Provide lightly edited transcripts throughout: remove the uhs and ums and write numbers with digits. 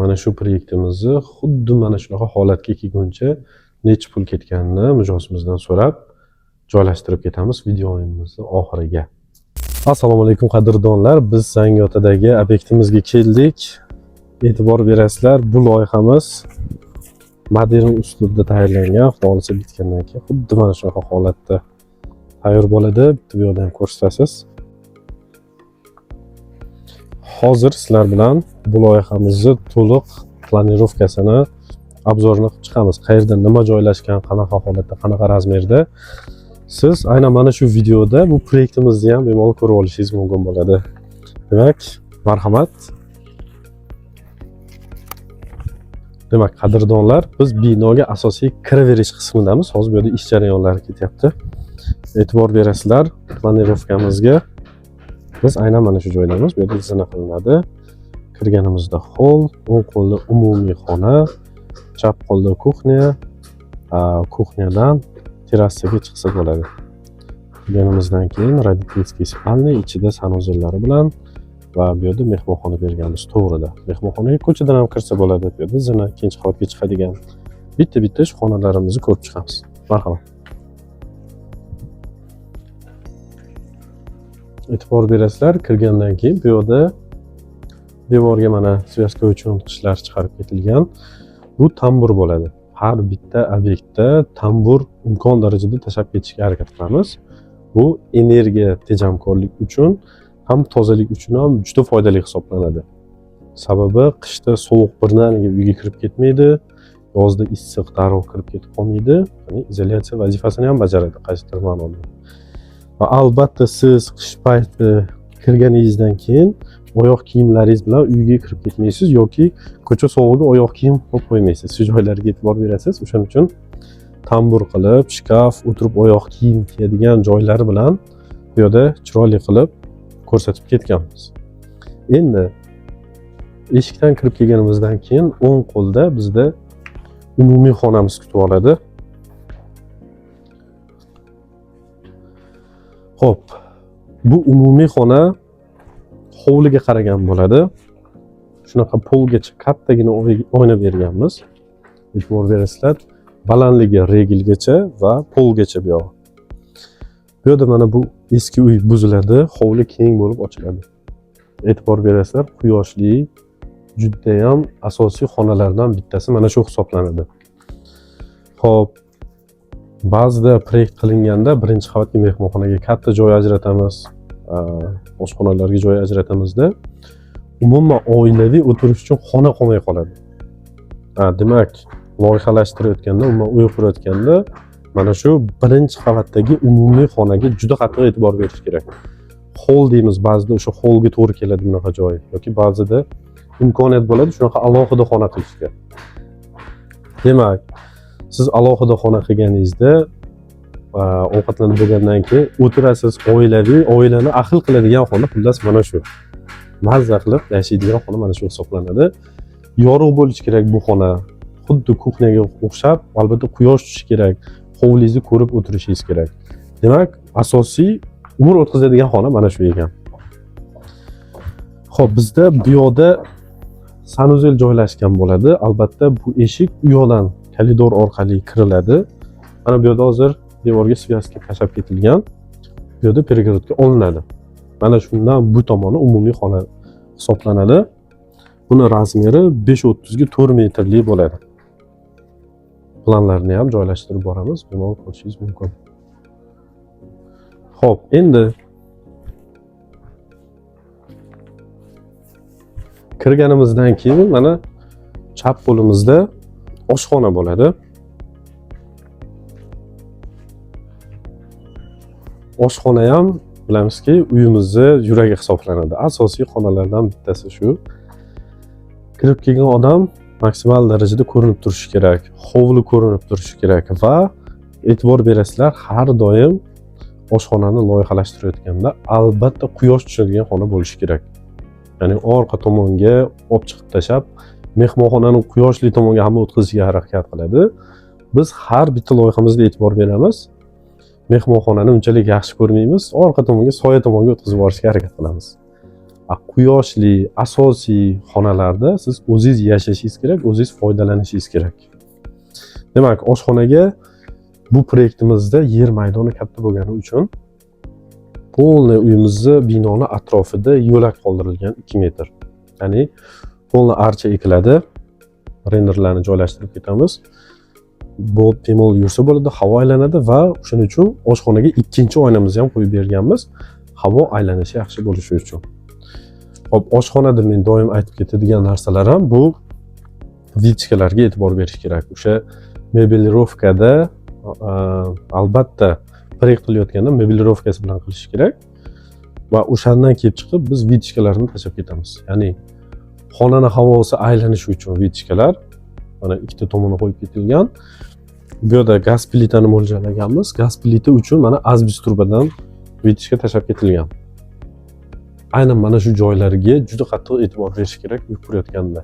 mana shu proyektimizni xuddi mana shunaqa holatga kelguncha necha pul ketganini mijozimizdan so'rab joylashtirib ketamiz videomizni oxiriga. Assalomu alaykum qadrdonlar, biz Zangiotadagi obyektimizga keldik. E'tibor berasizlar, bu loyihamiz modern uslubda tayyorlangan. Xudo xohlasa bitgandan keyin xuddi mana shunaqa holatda tayyor bo'ladi. Bitta bu yoqda ham ko'rsatasiz. Hozir sizlar bilan bu loyihamizni to'liq planirovkasini, obzorini qilib chiqamiz. Qayerda nima joylashgan, qanaqa holatda, qanaqa razmerda. Siz aynan mana shu videoda bu proyektimizni ham bemalol ko'rib olishingiz mumkin bo'ladi. Demak, marhamat. Demak, qadrdonlar, biz binoga asosiy kiraverish qismidamiz. Hozir bu yerda ish jarayonlari ketyapti. E'tibor berasizlar, planirovkamizga biz aynan mana shu joydamiz. Bu yerda zina qilinadi. Kirganimizda hol, o'ng qo'lda umumiy xona, chap qo'lda kuxnya, kuxnyadan terrasaga chiqsa bo'ladi. Kirganimizdan keyin родительский спальня ichida sanuzellari bilan va bu yerda mehmonxona berganmiz to'g'rida. Mehmonxonaga ko'chadan ham kirsa bo'ladi. Bu yerda zina ikkinchi qavatga chiqadigan. Bitta-bitta shu xonalarimizni ko'rib chiqamiz. Marhamat. E'tibor berasizlar, kirgandan keyin bu yerda devorga mana svязка uchun qishlar chiqarib ketilgan. Bu tambur bo'ladi. Har bitta obyektda tambur imkon darajada tashlab ketishga harakat qilamiz. Bu energiya tejamkorlik uchun ham tozalik uchun ham juda foydali hisoblanadi. Sababi qishda sovuq birdaniga uyga kirib ketmaydi, yozda issiq darrov kirib ketib qolmaydi. Ya'ni izolyatsiya vazifasini ham bajaradi qaysidir ma'noda. Va albatta siz qish payti kirganingizdan keyin oyoq kiyimlaringiz bilan uyga kirib ketmaysiz yoki ko'cha sovug'iga oyoq kiyim qo'yib qo'ymaysiz. Shu joylarga e'tibor berasiz. O'shaning uchun tambur qilib, shkaf, o'tirib oyoq kiyim kiyadigan joylari bilan bu yerda chiroyli qilib ko'rsatib ketganmiz. Endi eshikdan kirib kelganimizdan keyin o'ng qo'lda bizda umumiy xonamiz kutib oladi. Xo'p, bu umumiy xona hovliga qaragan bo'ladi. Shunaqa polgacha kattagina oyna berganmiz. E'tibor berasizlar, balandligi regelgacha va polgacha bu yog'i. Bu yerda mana bu eski uy buziladi, hovli keng bo'lib ochiladi. E'tibor berasizlar, quyoshli, judayam asosiy xonalardan bittasi mana shu hisoblanadi. Xo'p, ba'zida proyekt qilinganda birinchi qavatga mehmonxonaga katta joy ajratamiz, oshxonalarga joy ajratamizda umuman oilaviy o'tirish uchun xona qolmay qoladi. Demak, loyihalashtirayotganda, umuman uy qurayotganda mana shu birinchi qavatdagi umumiy xonaga juda qattiq e'tibor berish kerak. Hol deymiz, ba'zida o'sha holga to'g'ri keladi bunaqa joy yoki ba'zida imkoniyat bo'ladi shunaqa alohida xona qilishga. Demak, siz alohida xona qilganingizda ovqatlanib bo'lgandan keyin o'tirasiz, oilaviy, oilani ahil qiladigan xona xullas mana shu. Mazza qilib yashaydigan xona mana shu hisoblanadi. Yorug' bo'lishi kerak bu xona. Xuddi kuxnyaga o'xshab, albatta quyosh tushishi kerak, hovlingizni ko'rib o'tirishingiz kerak. Demak, asosiy umr o'tkazadigan xona mana shu ekan. Xo'p, bizda bu yoqda sanuzel joylashgan bo'ladi. Albatta bu eshik u yoqdan koridor orqali kiriladi. Mana bu yerda hozir devorga svязка tashlab ketilgan. Bu yerda перегородка olinadi. Mana shundan bu tomoni umumiy xona hisoblanadi. Buni razmeri 5.30 ga 4 metrli bo'ladi. Planlarni ham joylashtirib boramiz, bemalol ko'rishingiz mumkin. Xo'p, endi kirganimizdan keyin mana chap qo'limizda oshxona bo'ladi. Oshxona ham bilamizki, uyimizni yuragi hisoblanadi. Asosiy xonalardan bittasi shu. Kirib kelgan odam maksimal darajada ko'rinib turishi kerak, hovli ko'rinib turishi kerak va e'tibor berasizlar, har doim oshxonani loyihalashtirayotganda albatta quyosh tushadigan xona bo'lishi kerak. Ya'ni orqa tomonga olib chiqib tashlab, mehmonxonani quyoshli tomonga hamma o'tkazishga harakat qiladi. Biz har bitta loyihamizda e'tibor beramiz. Mehmonxonani unchalik yaxshi ko'rmaymiz, orqa tomonga, soya tomonga o'tkazib yuborishga harakat qilamiz. Quyoshli asosiy xonalarda siz o'zingiz yashashingiz kerak, o'zingiz foydalanishingiz kerak. Demak, oshxonaga bu proyektimizda yer maydoni katta bo'lgani uchun полный uyimizni binoni atrofida yo'lak qoldirilgan 2 metr. Ya'ni полный archa ekiladi. Renderlarni joylashtirib ketamiz. Bot bemalol yursa bo'ladi, havo aylanadi va o'shaning uchun oshxonaga ikkinchi oynamizni ham qo'yib berganmiz. Havo aylanishi yaxshi bo'lishi uchun. Xo'p, oshxonada men doim aytib ketadigan narsalar ham bu вытяжка larga e'tibor berish kerak. O'sha меблировка da albatta proyekt qilayotganda меблировка si bilan qilish kerak va o'shandan kelib chiqib biz вытяжка larni tashlab ketamiz. Ya'ni xonani havosi aylanishi uchun вытяжка lar mana ikkita tomoni qo'yib ketilgan. Bu yerda gaz plitani mo'ljallaganmiz. Gaz plita uchun mana asbest trubadan вытяжка tashlab ketilgan. Aynan mana shu joylarga juda qattiq e'tibor berish kerak uy qurayotganda.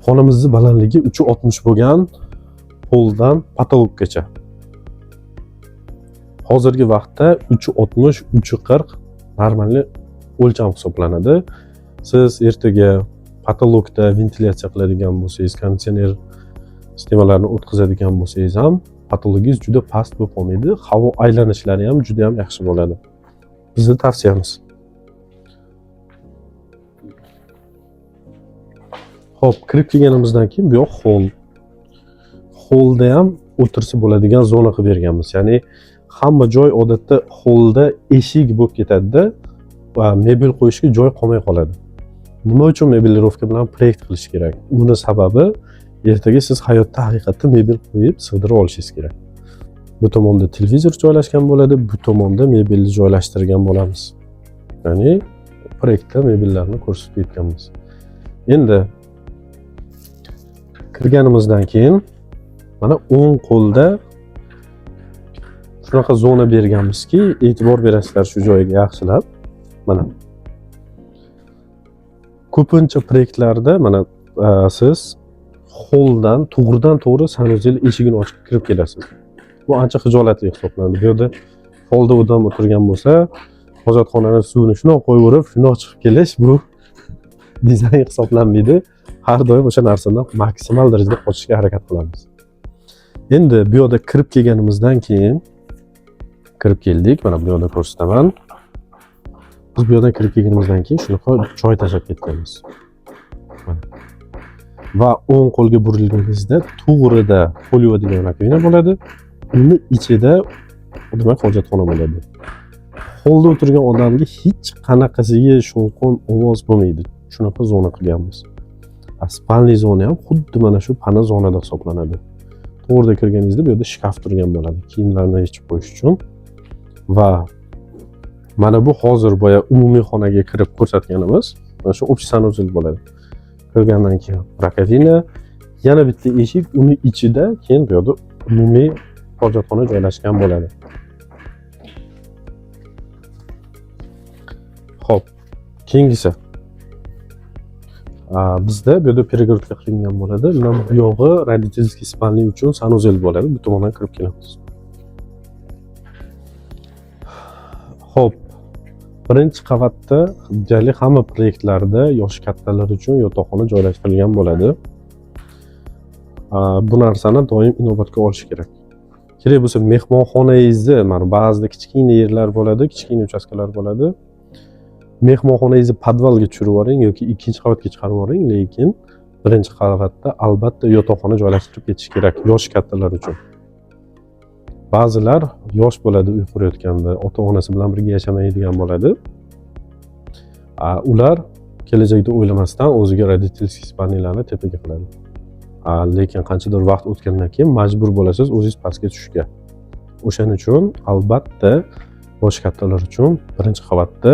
Xonamizni balandligi 3,60 bo'lgan, poldan потолок gacha. Hozirgi vaqtda 3,60, 3,40 нормальный o'lcham hisoblanadi. Siz ertaga потолок da ventilyatsiya qiladigan bo'lsangiz, konditsioner sistemalarini o'tkazadigan bo'lsangiz ham потолок ingiz juda past bo'lib qolmaydi. Havo aylanishlari ham juda ham yaxshi bo'ladi. Bizni tavsiyamiz. Xo'p, kirib kelganimizdan keyin bu yoq xoll. Xollda ham o'tirsa bo'ladigan zona qilib berganmiz. Ya'ni hamma joy odatda xollda eshik bo'lib ketadi-da va mebel qo'yishga joy qolmay qoladi. Nima uchun меблировка bilan proyekt qilish kerak? Buni sababi ertaga siz hayotda haqiqatda mebel qo'yib sig'dirib olishingiz kerak. Bu tomonda televizor joylashgan bo'ladi, bu tomonda mebelni joylashtirgan bo'lamiz. Ya'ni proyektda mebellarni ko'rsatib ketganmiz. Endi kirganimizdan keyin mana o'ng qo'lda shunaqa zona berganmizki, e'tibor berasizlar shu joyga yaxshilab. Mana ko'pincha proyektlarda mana siz xolldan to'g'ridan to'g'ri санузел eshigini ochib kirib kelasiz. Bu ancha xijolatli hisoblanadi. Bu yerda holda odam o'tirgan bo'lsa, hojatxonani suvini shundoq qo'yaverib, shundoq chiqib kelish bu dizayn hisoblanmaydi. Har doim o'sha narsadan maksimal darajada qochishga harakat qilamiz. Endi bu yoqda kirib kelganimizdan keyin kirib keldik. Mana bu yoqda ko'rsataman. Biz bu yoqdan kirib kelganimizdan keyin shunaqa joy tashlab ketganmiz. Mana. Va o'ng qo'lga burilganingizda to'g'rida pol yuvadigan раковина bo'ladi. Uni ichida demak hojatxona bo'ladi. Holda o'tirgan odamga hech qanaqasiga shovqin ovoz bo'lmaydi. Shunaqa zona qilganmiz. Спальный zona ham xuddi mana shu pana zonada hisoblanadi. To'g'rida kirganingizda bu yerda shkaf turgan bo'ladi, kiyimlarni yechib qo'yish uchun. Va mana bu hozir boya umumiy xonaga kirib ko'rsatganimiz mana shu общий санузел bo'ladi. Kirgandan keyin раковина, yana bitta eshik, uni ichida keyin bu yerda umumiy hojatxona joylashgan bo'ladi. Xo'p, keyingisi. Bizda bu yerda перегородка qilingan bo'ladi. Undan bu yog'i родительский спальня uchun санузел bo'ladi. Bu tomondan kirib kelamiz. Xo'p, birinchi qavatda deyarli hamma proyektlarda yoshi kattalar uchun yotoqxona joylashtirilgan bo'ladi. Bu narsani doim inobatga olish kerak. Kerak bo'lsa mehmonxonangizni, mana ba'zida kichkina yerlar bo'ladi, kichkina uchastkalar bo'ladi. Mehmonxonangizni podvalga tushirib yuboring yoki ikkinchi qavatga chiqarib yuboring, lekin birinchi qavatda albatta yotoqxona joylashtirib ketish kerak yoshi kattalar uchun. Ba'zilar yosh bo'ladi uy qurayotganda, ota-onasi bilan birga yashamaydigan bo'ladi. Ular kelajakda o'ylamasdan o'ziga родительский спальня larni tepaga qiladi. Lekin qanchadir vaqt o'tgandan keyin majbur bo'lasiz o'zingiz pastga tushishga. O'shaning uchun albatta yoshi kattalar uchun birinchi qavatda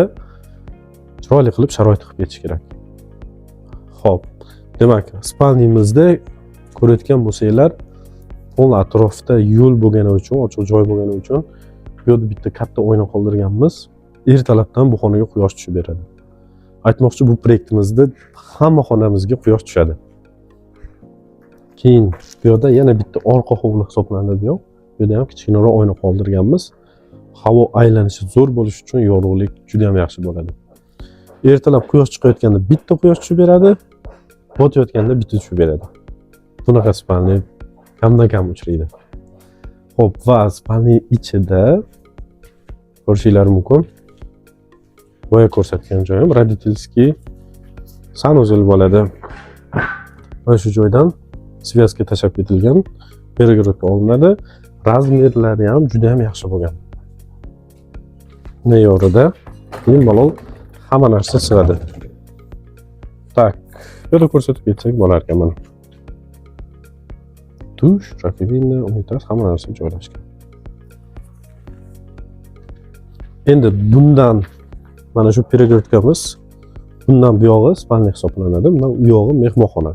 chiroyli qilib sharoit qilib ketish kerak. Xo'p, demak, спальня mizda ko'rayotgan bo'lsanglar, pol atrofda yo'l bo'lgani uchun, ochiq joy bo'lgani uchun bu yerda bitta katta oyna qoldirganmiz. Ertalabdan bu xonaga quyosh tushib beradi. Aytmoqchi, bu proyektimizda hamma xonamizga quyosh tushadi. Keyin bu yerda yana bitta orqa hovli hisoblanadi bu yoq. Bu yerda ham kichkinaroq oyna qoldirganmiz. Havo aylanishi zo'r bo'lishi uchun yorug'lik juda ham yaxshi bo'ladi. Ertalab quyosh chiqayotganda bitta quyosh tushib beradi, botayotganda bitta tushib beradi. Bunaqa spalni kamdan kam uchraydi. Xo'p, va spalni ichida ko'rishinglar mumkin. Boya ko'rsatgan joyim родительский sanuzel bo'ladi. Mana shu joydan svязка tashlab ketilgan, перегородка olinadi. Razmerlari ham juda ham yaxshi bo'lgan. Me'yorida bemalol hamma narsa sig'adi. Tak, bu yerda ko'rsatib ketsak bo'lar ekan mana. Dush, rakovina, unitaz hamma narsa joylashgan. Endi bundan mana shu перегородкamiz, bundan buyog'i spalni hisoblanadi, bundan u yog'i mehmonxona.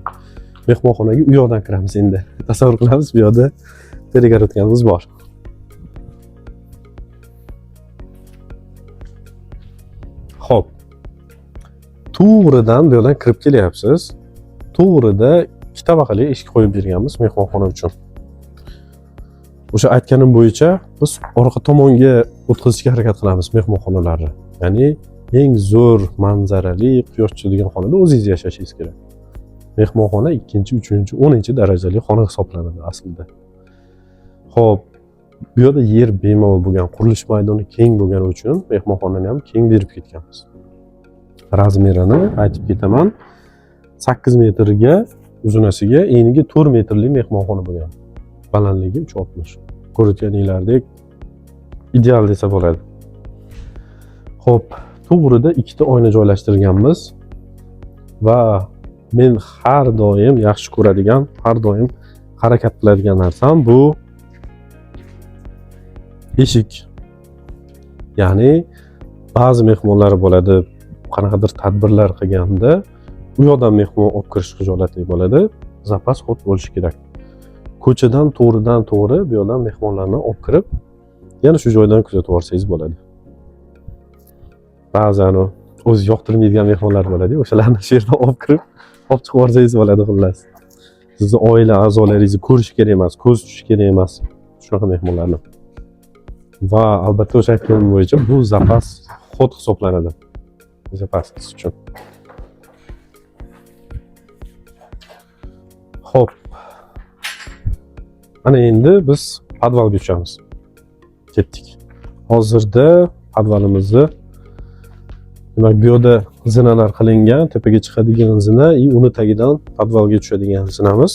Mehmonxonaga u yoqdan kiramiz endi. Tasavvur qilamiz, bu yoqda перегородкamiz bor. Xo'p. To'g'ridan bu yoqdan kirib kelyapsiz. To'g'rida ikki tabaqali eshik qo'yib berganmiz mehmonxona uchun. O'sha aytganim bo'yicha biz orqa tomonga o'tkazishga harakat qilamiz mehmonxonalarni. Ya'ni eng zo'r manzarali, quyosh tushadigan xonada o'zingiz yashashingiz kerak. Mehmonxona 2-chi, 3-chi, 10 darajali xona hisoblanadi aslida. Xo'p, bu yerda yer bemalol bo'lgan, qurilish maydoni keng bo'lgani uchun mehmonxonani ham keng berib ketganmiz. Razmerini aytib ketaman. 8 metrga uzunasiga, eniga 4 metrli mehmonxona bo'lgan. Balandligi 3.60. Ko'rayotganinglardek ideal desa bo'ladi. Xo'p, to'g'rida ikkita oyna joylashtirganmiz va men har doim yaxshi ko'radigan, har doim harakat qiladigan narsam bu eshik. Ya'ni ba'zi mehmonlar bo'ladi, qanaqadir tadbirlar qilganda u yoqdan mehmon olib kirish xijolatli bo'ladi. Zapas xod bo'lishi kerak. Ko'chadan to'g'ridan to'g'ri bu yoqdan mehmonlarni olib kirib, yana shu joydan kuzatib yuborsangiz bo'ladi. Ba'zan o'zi yoqtirmaydigan mehmonlar bo'ladi, o'shalarni shu yerdan olib kirib, olib chiqib yuborsangiz bo'ladi xullas. Sizni oila a'zolaringizni ko'rish kerak emas, ko'z tushishi kerak emas shunaqa mehmonlarni. Va albatta o'sha aytganim bo'yicha bu zapas xod hisoblanadi. Zapas uchun. Xo'p. Mana endi biz podvalga tushamiz. Ketdik. Hozirda podvalimizni demak bu yerda zinalar qilingan, tepaga chiqadigan zina va uni tagidan podvalga tushadigan zinamiz.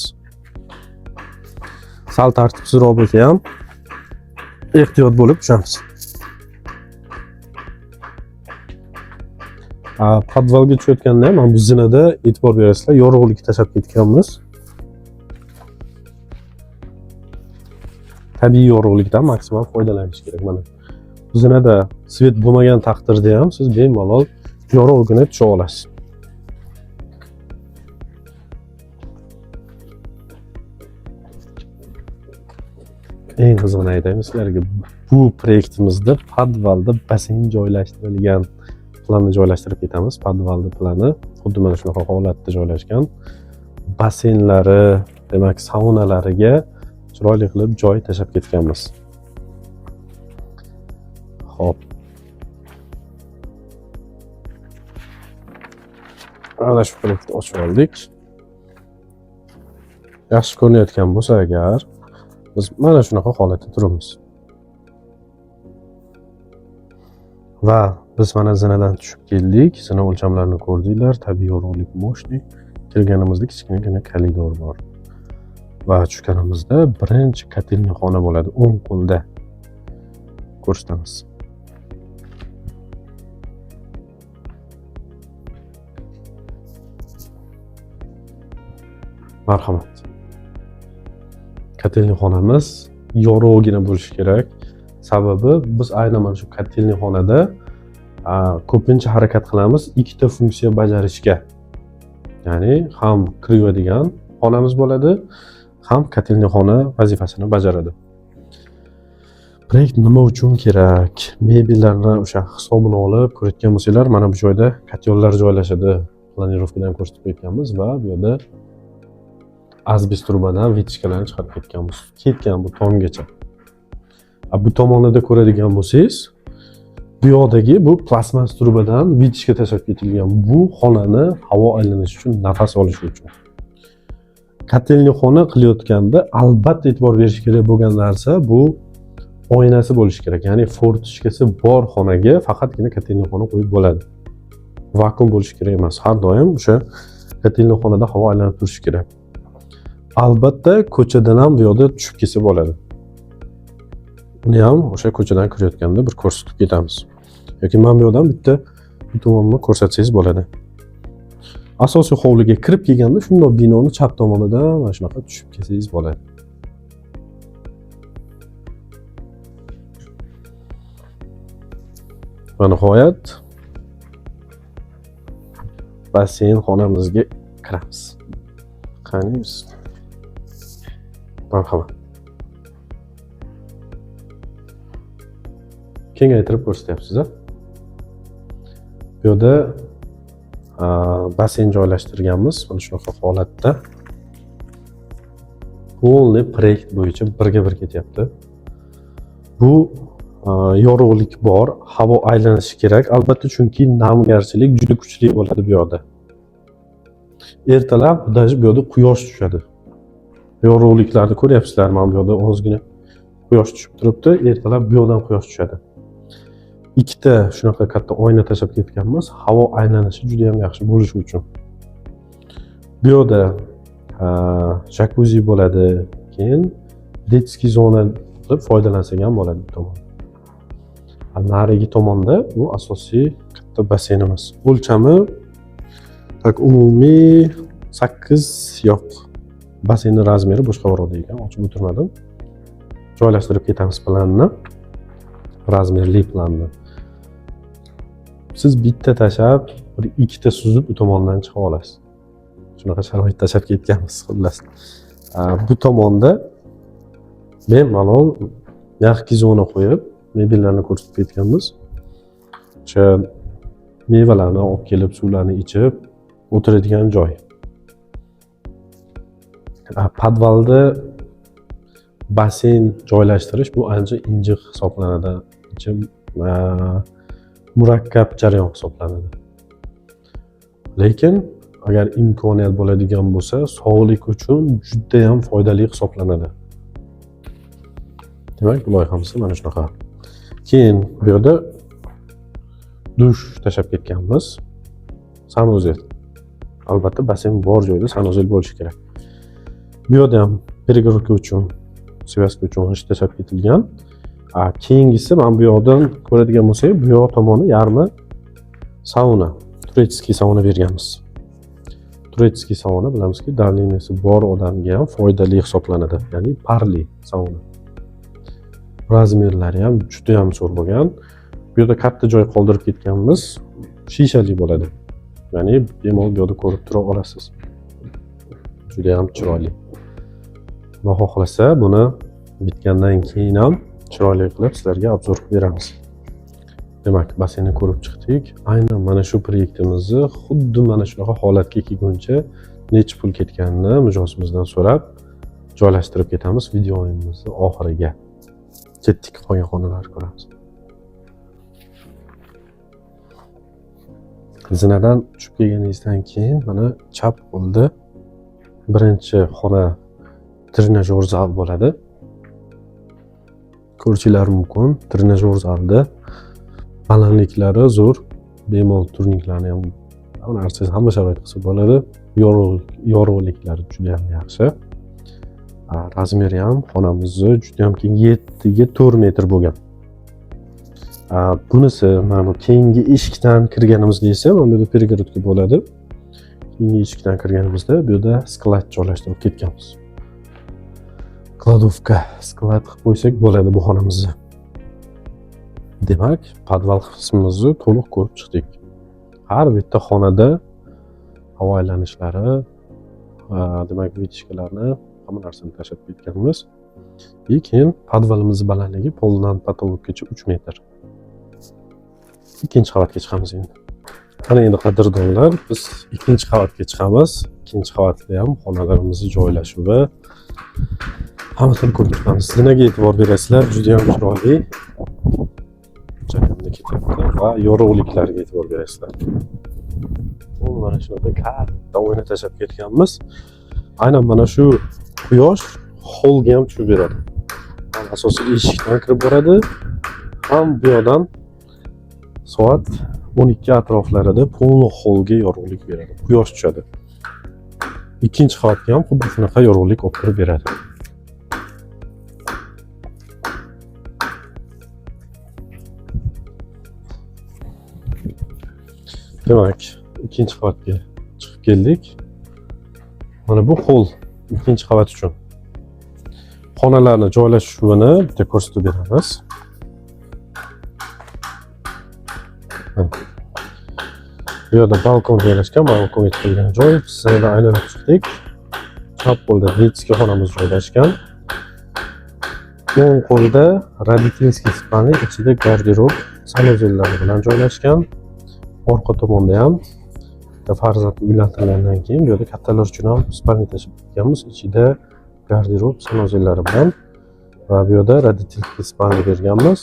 Sal tartibsizroq bo'lsa ham ehtiyot bo'lib tushamiz. Podvalga tushayotganda ham mana bu zinada e'tibor berasizlar, yorug'lik tashlab ketganmiz. Tabiiy yorug'likdan maksimal foydalanish kerak mana. Bu zinada svet bo'lmagan taqdirda ham siz bemalol yorug'gina tusha olasiz. Eng qizig'ini aytaymi sizlarga, bu proyektimizda podvalda basseyn joylashtirilgan. Planni joylashtirib ketamiz. Podvalda plani xuddi mana shunaqa holatda joylashgan. Basseynlari, demak saunalariga chiroyli qilib joy tashlab ketganmiz. Xo'p. Ana shu proyektni ochib oldik. Yaxshi ko'rinayotgan bo'lsa agar, biz mana shunaqa holatda turibmiz. Va biz mana zinadan tushib keldik. Zina o'lchamlarini ko'rdinglar. Tabiiy yorug'lik moshni. Kirganimizda kichkinagina koridor bor. Va tushganimizda birinchi kotelniy xona bo'ladi, o'ng qo'lda. Ko'rsatamiz. Marhamat. Kotelniy xonamiz yorug'gina bo'lishi kerak. Sababi biz aynan mana shu kotelniy xonada ko'pincha harakat qilamiz ikkita funksiya bajarishga. Ya'ni ham kir yuvadigan xonamiz bo'ladi, ham kotelniy xona vazifasini bajaradi. Proyekt nima uchun kerak? Mebellarni o'sha hisobini olib ko'rayotgan bo'lsanglar, mana bu joyda kotellar joylashadi. Planirovkadan ko'rsatib ketganmiz va bu yerda azbest trubadan vitishkalarni chiqarib ketganmiz. Ketgan bu tomgacha. Bu tomonida ko'radigan bo'lsangiz, Bu yoqdagi bu plastmas trubadan вытяжка tashlab ketilgan. Bu xonani havo aylanishi uchun, nafas olishi uchun. Котельный xona qilayotganda albatta e'tibor berish kerak bo'lgan narsa bu oynasi bo'lishi kerak. Ya'ni форточка si bor xonaga faqatgina котельный xona qo'yib bo'ladi. Vakuum bo'lishi kerak emas. Har doim o'sha котельный xonada havo aylanib turishi kerak. Albatta ko'chadan ham bu yoqda tushib kelsa bo'ladi. Uni ham o'sha ko'chadan kirayotganda bir ko'rsatib ketamiz. Yoki mana bu yoqdan bitta bu tomonni ko'rsatsangiz bo'ladi. Asosiy hovliga kirib kelganda shundoq binoni chap tomonidan mana shunaqa tushib kelsangiz bo'ladi. Va nihoyat basseyn xonamizga kiramiz. Qani, marhamat. Kengaytirib ko'rsatyapsiz, a? Bu yerda basseyn joylashtirganmiz mana shunaqa holatda. Полный proyekt bo'yicha birga bir ketyapti. Bu yorug'lik bor, havo aylanishi kerak albatta, chunki namgarchilik juda kuchli bo'ladi bu yoqda. Ertalab даже bu yoqda quyosh tushadi. Yorug'liklarni ko'ryapsizlar, mana bu yoqda ozgina quyosh tushib turibdi, ertalab bu yoqdan quyosh tushadi. Ikkita shunaqa katta oyna tashlab ketganmiz, havo aylanishi juda ham yaxshi bo'lishi uchun. Bu yoqda jakuzi bo'ladi, keyin детский zona qilib foydalansak ham bo'ladi bu tomonda. Narigi tomonda bu asosiy katta basseynimiz. O'lchami tak umumiy 8 yo'q. Basseynning razmeri boshqa o'rinda ekan, ochib o'tirmadim. Joylashtirib ketamiz planni. Razmerli planni. Siz bitta tashlab, bir ikkita suzib u tomondan chiqa olasiz. Shunaqa sharoit tashlab ketganmiz, xullas. Bu tomonda bemalol mягкий zona qo'yib, mebellarni ko'rsatib ketganmiz. O'sha mevalarni olib kelib, suvlarni ichib o'tiradigan joy. Podvalda basseyn joylashtirish bu ancha injiq hisoblanadi, ancha murakkab jarayon hisoblanadi. Lekin agar imkoniyat bo'ladigan bo'lsa, sog'lik uchun juda ham foydali hisoblanadi. Demak, bu loyihamiz mana shunaqa. Keyin bu yerda dush tashlab ketganmiz. Sanuzel. Albatta basseyn bor joyda sanuzel bo'lishi kerak. Bu yerda ham перегородка uchun, связка uchun g'isht tashlab ketilgan. Keyingisi mana bu yoqdan ko'radigan bo'lsak, bu yoq tomoni yarmi sauna, турецкий sauna berganmiz. Турецкий sauna bilamizki, давление si bor odamga ham foydali hisoblanadi, ya'ni parli sauna. Razmerlari ham juda ham zo'r bo'lgan. Bu yerda katta joy qoldirib ketganmiz, shishali bo'ladi. Ya'ni bemalol bu yerda ko'rib tura olasiz. Juda ham chiroyli. Xudo xohlasa, buni bitgandan keyin ham chiroyli qilib sizlarga obzor qilib beramiz. Demak, basseynni ko'rib chiqdik. Aynan mana shu proyektimizni xuddi mana shunaqa holatga kelguncha necha pul ketganini mijozimizdan so'rab joylashtirib ketamiz videomizni oxiriga. Ketdik, qolgan xonalarni ko'ramiz. Zinadan tushib kelganingizdan keyin mana chap qo'lda birinchi xona trenajyor zal bo'ladi. Ko'rishinglar mumkin, trenajyor zalda balandliklari zo'r, bemalol turniklarni ham hamma narsa, hamma sharoit qilsa bo'ladi. Yorug'liklari juda ham yaxshi. Razmeri ham xonamizni juda ham keng, 7 ga 4 metr bo'lgan. Bunisi mana bu keyingi eshikdan kirganimizda esa mana bu yerda перегородка bo'ladi. Keyingi eshikdan kirganimizda bu yerda sklad joylashtirib ketganmiz. Kladovka, sklad qilib qo'ysak bo'ladi bu xonamizni. Demak, podval qismimizni to'liq ko'rib chiqdik. Har bitta xonada havo aylanishlari, demak, вытяжка larni, hamma narsani tashlab ketganmiz. И keyin podvalimiz balandligi poldan потолок gacha 3 metr. Ikkinchi qavatga chiqamiz endi. Mana endi qadrdonlar, biz ikkinchi qavatga chiqamiz. Ikkinchi qavatda ham xonalarimizni joylashuvi hammasini ko'rib chiqamiz. Zinaga e'tibor berasizlar, juda ham chiroyli. Jarayonda ketyapti va yorug'liklarga e'tibor berasizlar. Bu mana shunaqa katta oyna tashlab ketganmiz. Aynan mana shu quyosh holga ham tushib beradi. Ham asosiy eshikdan kirib boradi, ham bu yoqdan soat 12 atroflarida полный holga yorug'lik beradi. Quyosh tushadi. Ikkinchi qavatga ham xuddi shunaqa yorug'lik olib kirib beradi. Demak, ikkinchi qavatga chiqib keldik. Mana bu hol ikkinchi qavat uchun. Xonalarni joylashuvini bitta ko'rsatib beramiz. Mana. Bu yerda balkon joylashgan, balkonga chiqilgan joy. Biz aylanib chiqdik. Chap qo'lda детский xonamiz joylashgan. O'ng qo'lda родительский спальня, ichida garderob, санузел lari bilan joylashgan. Orqa tomonda ham bitta farzand uylantirilgandan keyin bu yerda kattalar uchun ham спальня tashlab ketganmiz. Ichida garderob, санузел lari bilan va bu yerda родительский спальня berganmiz.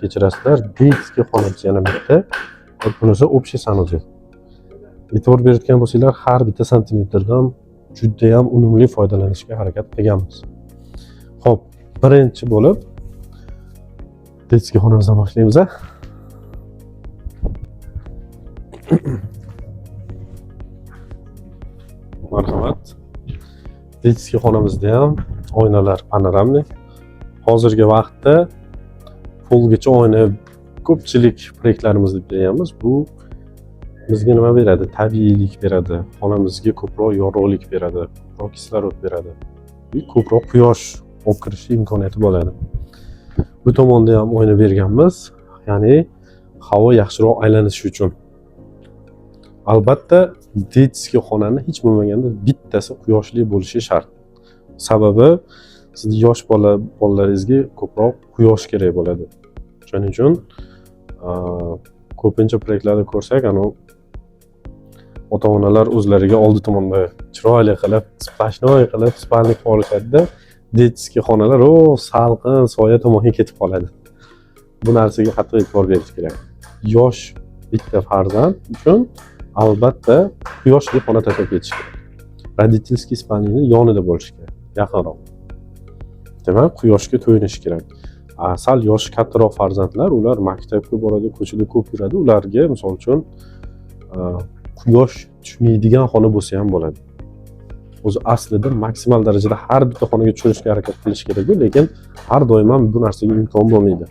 Kechirasizlar, детский xonamiz yana bitta. Bunisi общий санузел. E'tibor berayotgan bo'lsanglar, har bitta santimetrdan juda ham unumli foydalanishga harakat qilganmiz. Xo'p, birinchi bo'lib детский xonamizdan boshlaymiz, a? Marhamat. Детский xonamizda ham oynalar панорамный. Hozirgi vaqtda polgacha oyna ko'pchilik proyektlarimizda berganmiz. Bu bizga nima beradi? Tabiiylik beradi. Xonamizga ko'proq yorug'lik beradi, ko'proq kislorod beradi. И ko'proq quyosh olib kirishi imkoniyati bo'ladi. Bu tomonda ham oyna berganmiz, ya'ni havo yaxshiroq aylanishi uchun. Albatta, детский xonani hech bo'lmaganda bittasi quyoshli bo'lishi shart. Sababi sizni yosh bolalaringizga ko'proq quyosh kerak bo'ladi. Shuning uchun ko'pincha proyektlarda ko'rsak, anavi ota-onalar o'zlariga oldi tomonda chiroyli qilib, сплошной qilib спальник qilib olishadi-da, детский xonalar salqin soya tomonga ketib qoladi. Bu narsaga qattiq e'tibor berish kerak. Yosh bitta farzand uchun albatta quyoshli xona tashlab ketish kerak. Родительский спальня ni yonida bo'lishi kerak, yaqinroq. Demak, quyoshga to'yinishi kerak. Sal yoshi kattaroq farzandlar, ular maktabga boradi, ko'chada ko'p yuradi. Ularga, misol uchun, quyosh tushmaydigan xona bo'lsa ham bo'ladi. O'zi aslida maksimal darajada har bitta xonaga tushirishga harakat qilish kerak-ku, lekin har doim ham bu narsaga imkon bo'lmaydi.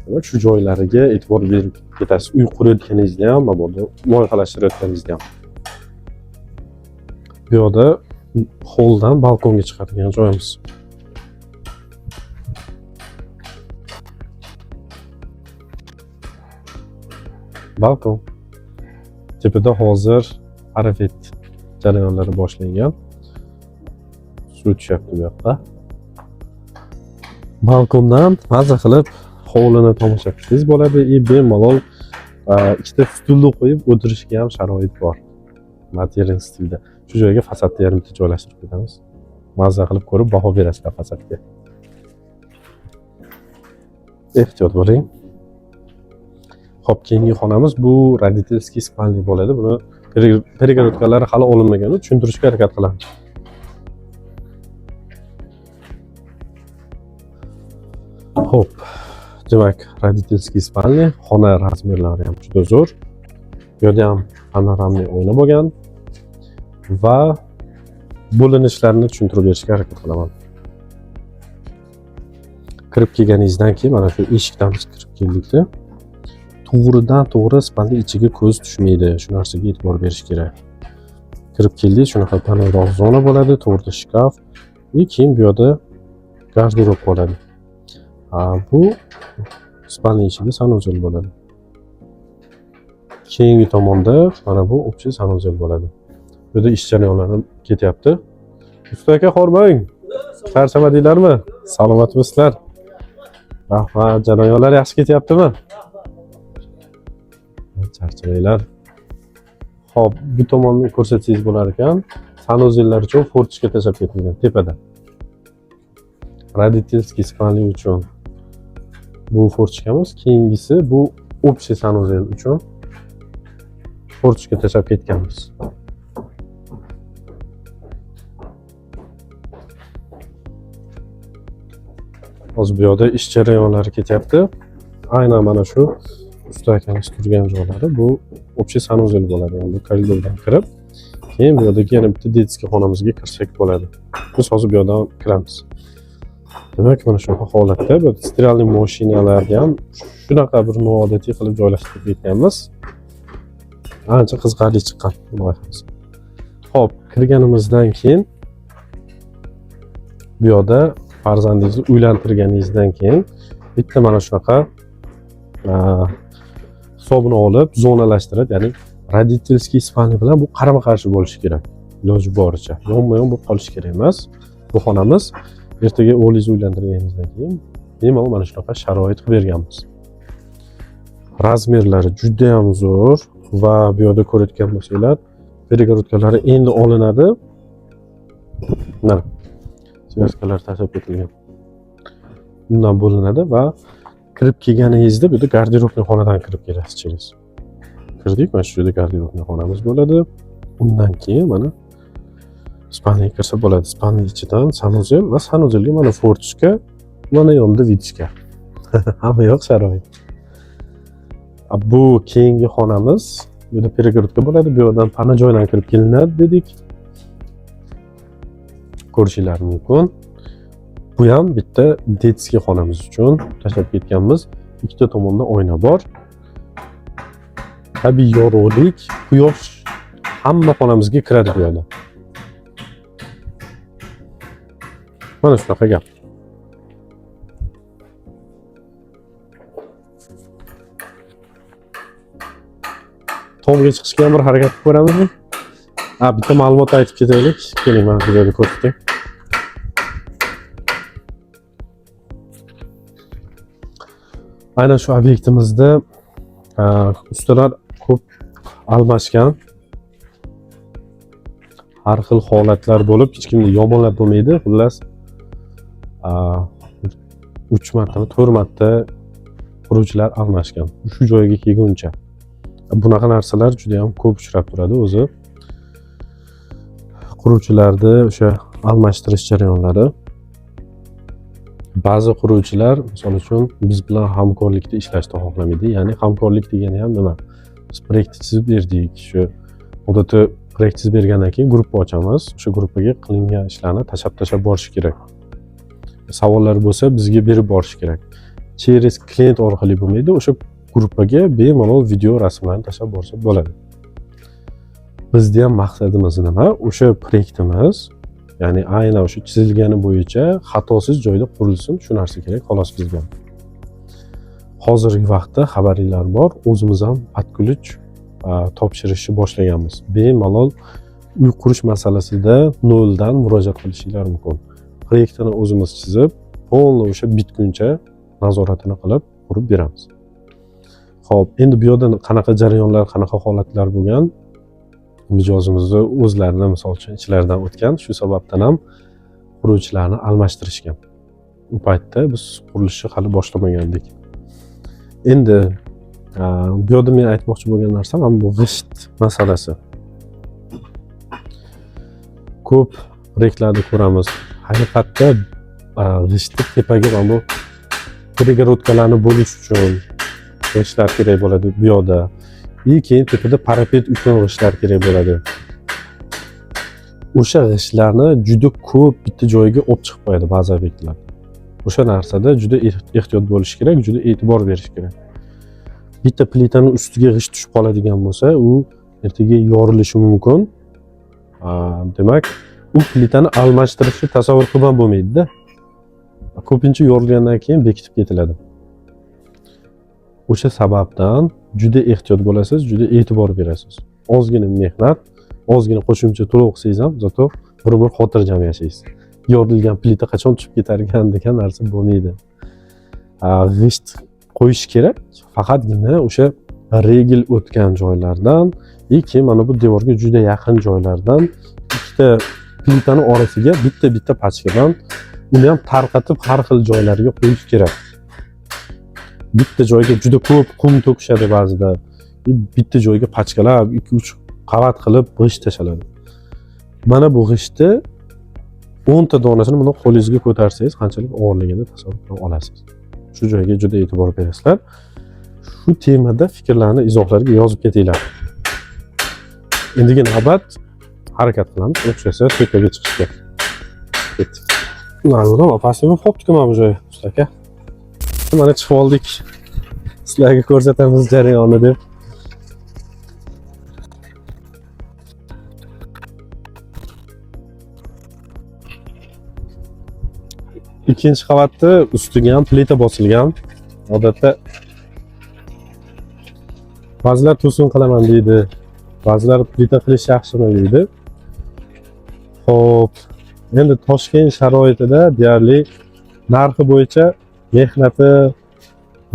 Demak, shu joylariga e'tibor berib ketasiz. Uy qurayotganingizda ham, mabodo loyihalashtirayotganingizda ham. Bu yoqda holdan balkonga chiqadigan joyimiz. Balkon. Tepada hozir parapet jarayonlari boshlangan. Suv tushyapti bu yoqqa. Balkondan maza qilib hovlini tomosha qilsangiz bo'ladi и bemalol ikkita stulni qo'yib o'tirishga ham sharoit bor. Modern stilda. Shu joyga fasadni yarimta joylashtirib ketamiz. Maza qilib ko'rib baho berasizlar fasadga. Ehtiyot bo'ling. Xo'p, keyingi xonamiz bu родительский спальня bo'ladi. Buni перегородка lari hali olinmagan, tushuntirishga harakat qilamiz. Xo'p, demak, родительский спальня, xona размер lari ham juda zo'r. Bu yerda ham панорамный oyna bo'lgan va bo'linishlarini tushuntirib berishga harakat qilaman. Kirib kelganingizdan keyin mana shu eshikdan biz kirib keldikda, to'g'ridan to'g'ri спальня ichiga ko'z tushmaydi. Shu narsaga e'tibor berish kerak. Kirib keldik, shunaqa panelroq zona bo'ladi, to'g'rida shkaf и keyin bu yoqda garderob bo'ladi. Bu спальня ichida санузел bo'ladi. Keyingi tomonda mana bu общий санузел bo'ladi. Bu yerda ish jarayonlari ketyapti. Usta aka, hormang. Charchamadinglarmi? Salomatmisizlar? Rahmat, jarayonlar yaxshi ketyaptimi? Charchamanglar. Xo'p, bu tomonni ko'rsatsangiz bo'lar ekan. Санузел lar uchun форточка tashlab ketilgan tepada. Родительский спальня uchun Bu форточка miz. Keyingisi bu общий санузел uchun форточка tashlab ketganmiz. Hozir bu yoqda ish jarayonlari ketyapti. Aynan mana shu usta akamiz turgan joylari bu общий санузел bo'ladi. Ya'ni bu koridordan kirib, keyin bu yoqdagi yana bitta детский xonamizga kirsak bo'ladi. Biz hozir bu yoqdan kiramiz. Demak, mana shunaqa holatda bu стиральный mashinalarni ham shunaqa bir noodatiy qilib joylashtirib ketganmiz. Ancha qiziqarli chiqqan loyihamiz. Xo'p, kirganimizdan keyin bu yoqda farzandingizni uylantirganingizdan keyin bitta mana shunaqa hisobini olib zonalashtirib, ya'ni родительский спальня bilan bu qarama-qarshi bo'lishi kerak. Iloji boricha yonma-yon bo'lib qolishi kerak emas. Bu xonamiz ertaga o'g'lingizni uylantirganingizdan keyin bemalol mana shunaqa sharoit qilib berganmiz. Размер lari juda ham zo'r va bu yoqda ko'rayotgan bo'lsanglar, перегородка lari endi olinadi. Mana связка lar tashlab ketilgan. Bundan bo'linadi va kirib kelganingizda bu yerda гардеробный xonadan kirib kelasiz через. Kirdik, mana shu yerda гардеробный xonamiz bo'ladi. Undan keyin mana спальня ga kirsa bo'ladi. Спальня ichidan санузел va санузел ga mana форточка, mana yonida вытяжка. Hamma yoq sharoit. Bu keyingi xonamiz. Bu yerda перегородка bo'ladi. Bu yoqdan pana joydan kirib kelinadi dedik. Ko'rishinglar mumkin. Bu ham bitta детский xonamiz uchun tashlab ketganmiz. Ikkita tomonda oyna bor. Tabiiy yorug'lik, quyosh hamma xonamizga kiradi bu yoqda. Mana shunaqa gap. Tomga chiqishga ham bir harakat qilib ko'ramizmi? Ha, bitta ma'lumot aytib ketaylik. Keling, mana bu yerda ko'rsatay. Aynan shu obyektimizda ustalar ko'p almashgan. Har xil holatlar bo'lib, hech kimni yomonlab bo'lmaydi. Xullas, 3 martami, 4 marta quruvchilar almashgan. Shu joyga kelguncha. Bunaqa narsalar juda ham ko'p uchrab turadi o'zi. Quruvchilarni o'sha almashtirish jarayonlari. Ba'zi quruvchilar, misol uchun, biz bilan hamkorlikda ishlashni xohlamaydi. Ya'ni hamkorlik degani ham nima? Biz proyektni chizib berdik. Shu odatda proyekt chizib bergandan keyin gruppa ochamiz. O'sha gruppaga qilingan ishlarni tashlab-tashlab borish kerak. Savollar bo'lsa bizga berib borish kerak. Через klient orqali bo'lmaydi, o'sha gruppaga bemalol video rasmlarni tashlab borsa bo'ladi. Bizni ham maqsadimiz nima? O'sha proyektimiz, ya'ni aynan o'sha chizilgani bo'yicha xatosiz joyda qurilsin, shu narsa kerak xolos bizga. Hozirgi vaqtda xabaringlar bor, o'zimiz ham под ключ topshirishni boshlaganmiz. Bemalol uy qurish masalasida noldan murojaat qilishinglar mumkin. Proyektini o'zimiz chizib, полный o'sha bitguncha nazoratini qilib qurib beramiz. Xo'p, endi bu yerda qanaqa jarayonlar, qanaqa holatlar bo'lgan? Mijozimizni o'zlarini misol uchun ichlaridan o'tgan, shu sababdan ham quruvchilarni almashtirishgan. U paytda biz qurilishni hali boshlamagandik. Endi bu yerda men aytmoqchi bo'lgan narsam ham bu g'isht masalasi. Ko'p proyektlarda ko'ramiz. Haqiqatda g'ishtni tepaga mana bu перегородка larni bo'lish uchun g'ishtlar kerak bo'ladi bu yoqda. И keyin tepada parapet uchun g'ishtlar kerak bo'ladi. O'sha g'ishtlarni juda ko'p bitta joyga olib chiqib qo'yadi ba'zi obyektlar. O'sha narsada juda ehtiyot bo'lish kerak, juda e'tibor berish kerak. Bitta plitani ustiga g'isht tushib qoladigan bo'lsa, u ertaga yorilishi mumkin. Demak, u plitani almashtirishni tasavvur qilib ham bo'lmaydi-da. Ko'pincha yorilgandan keyin bekitib ketiladi. O'sha sababdan juda ehtiyot bo'lasiz, juda e'tibor berasiz. Ozgina mehnat, ozgina qo'shimcha to'lov qilsangiz ham, зато bir umr xotirjam yashaysiz. Yorilgan plita qachon tushib ketar ekan degan narsa bo'lmaydi. G'isht qo'yish kerak, faqatgina o'sha ригель o'tgan joylardan и keyin mana bu devorga juda yaqin joylardan ikkita plitani orasiga bitta-bitta pachkadan uni ham tarqatib har xil joylarga qo'yish kerak. Bitta joyga juda ko'p qum to'kishadi ba'zida. Bitta joyga pachkalab 2-3 qavat qilib g'isht tashaladi. Mana bu g'ishtni 10 ta donasini buni qo'lingizga ko'tarsangiz qanchalik og'irligini tasavvur qila olasiz. Shu joyga juda e'tibor berasizlar. Shu temada fikrlarni izohlarga yozib ketinglar. Endigi navbat harakat qilamiz, o'xshasa tepaga chiqishga. Ketdik. Nima, pastga bo'lib qolibdi-ku mana bu joy, usta aka. Mana chiqib oldik. Sizlarga ko'rsatamiz jarayonni deb. Ikkinchi qavatda ustiga ham plita bosilgan. Odatda ba'zilar to'sin qilaman deydi, ba'zilar plita qilish yaxshimi deydi. Xo'p, endi Toshkent sharoitida deyarli narxi bo'yicha mehnati,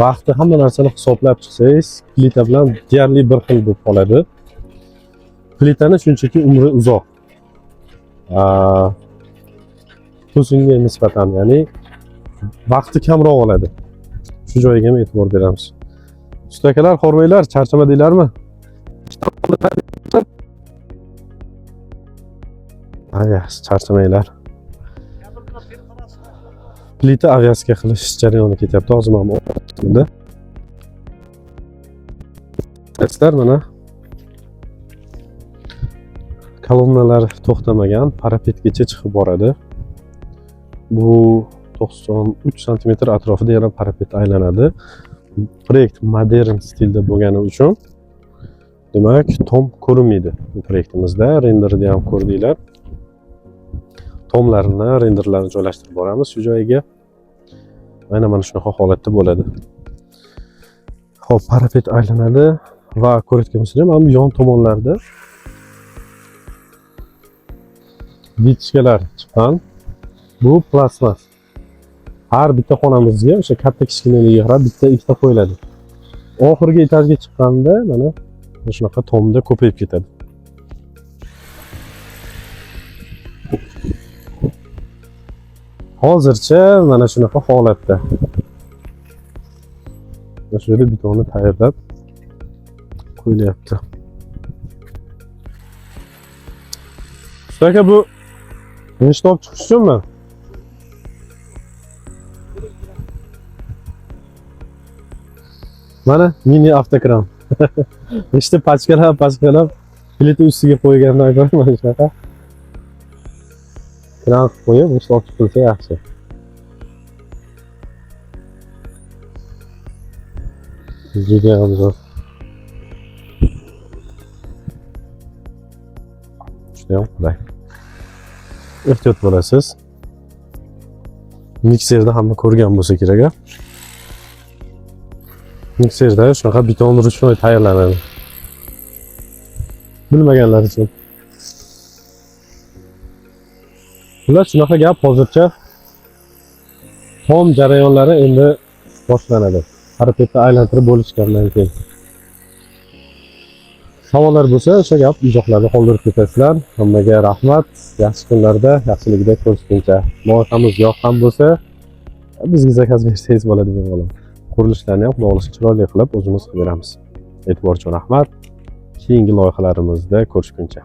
vaqti, hamma narsani hisoblab chiqsangiz, plita bilan deyarli bir xil bo'lib qoladi. Plitani shunchaki umri uzoq. To'singa nisbatan, ya'ni vaqti kamroq oladi. Shu joyiga ham e'tibor beramiz. Usta akalar, hormanglar, charchamadinglarmi? Ha, yaxshi, charchamanglar. Plita aviatsiya qilish jarayoni ketyapti. Hozir mana bu qismida. Sizlar mana kolonnalar to'xtamagan, parapetgacha chiqib boradi. Bu 93 santimetr atrofida yana parapet aylanadi. Proyekt modern stilda bo'lgani uchun demak tom ko'rinmaydi bu proyektimizda. Renderda ham ko'rdinglar. Tomlarni, renderlarni joylashtirib boramiz shu joyiga. Aynan mana shunaqa holatda bo'ladi. Xo'p, parapet aylanadi va ko'rayotgan bo'lsangiz, mana bu yon tomonlarda bitishkalar chiqqan. Bu plastmas. Har bitta xonamizga o'sha katta kichkinaligiga qarab bitta ikkita qo'yiladi. Oxirgi etajga chiqqanda mana shunaqa tomda ko'payib ketadi. Hozircha mana shunaqa holatda. Mana shu yerda betonni tayyorlab qo'yilyapti. Usta aka, bu g'isht olib chiqish uchunmi? Mana mini avtokran. G'ishtni pachkalab, pachkalab plita ustiga qo'ygandan ko'ra mana shunaqa kran qilib qo'yib, g'isht olib chiqilsa yaxshi. Juda ham zo'r. Juda ham qulay. Ehtiyot bo'lasiz. Mikserda hamma ko'rgan bo'lsa kerak, a? Mikserda shunaqa beton ruchnoy tayyorlanadi. Bilmaganlar uchun. Bular shunaqa gap hozircha tom jarayonlari endi boshlanadi. Parapetni aylantirib bo'lishgandan keyin. Savollar bo'lsa, o'sha gap izohlarda qoldirib ketasizlar. Hammaga rahmat. Yaxshi kunlarda, yaxshilikda ko'rishguncha. Loyihamiz yoqqan bo'lsa, bizga zakaz bersangiz bo'ladi bemalol. Qurilishlarni ham Xudo xohlasa chiroyli qilib o'zimiz qilib beramiz. E'tibor uchun rahmat. Keyingi loyihalarimizda ko'rishguncha.